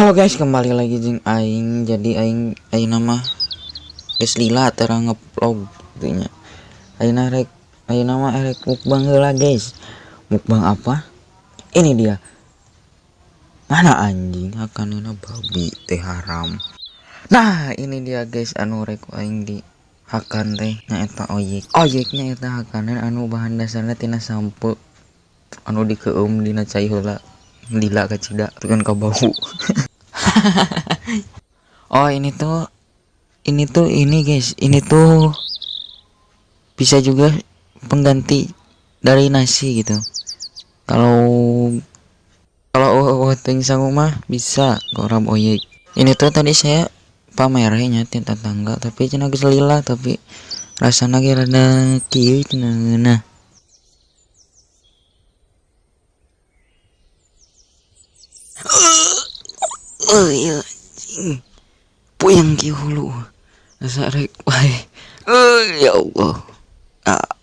Halo guys, kembali lagi jeung aing. Jadi aing ayeuna mah geus lila tara ngevlog gitu nya. Ayeuna rek ayeuna mah rek mukbang heula guys. Mukbang apa? Ini dia. Mana anjing hakanna babi teh haram. Nah, ini dia guys anu rek aing di hakan teh nyaeta oyek. Oyeknya eta hakanan anu bahan dasarna tina sampe anu dikeum dina cai heula. Lila kacida tekan ka bau. Oh, ini tuh ini guys, ini tuh bisa juga pengganti dari nasi gitu. Kalau kalau ting sangu mah bisa korab oyek. Ini tuh tadi saya pamernya ti tetangga, tapi cenah geus lila, tapi rasana ge rada kieu cenah ngeunah. Oh iya anjing. Puyeng kieu hulu. Asa rek wae. Ya Allah. Ah.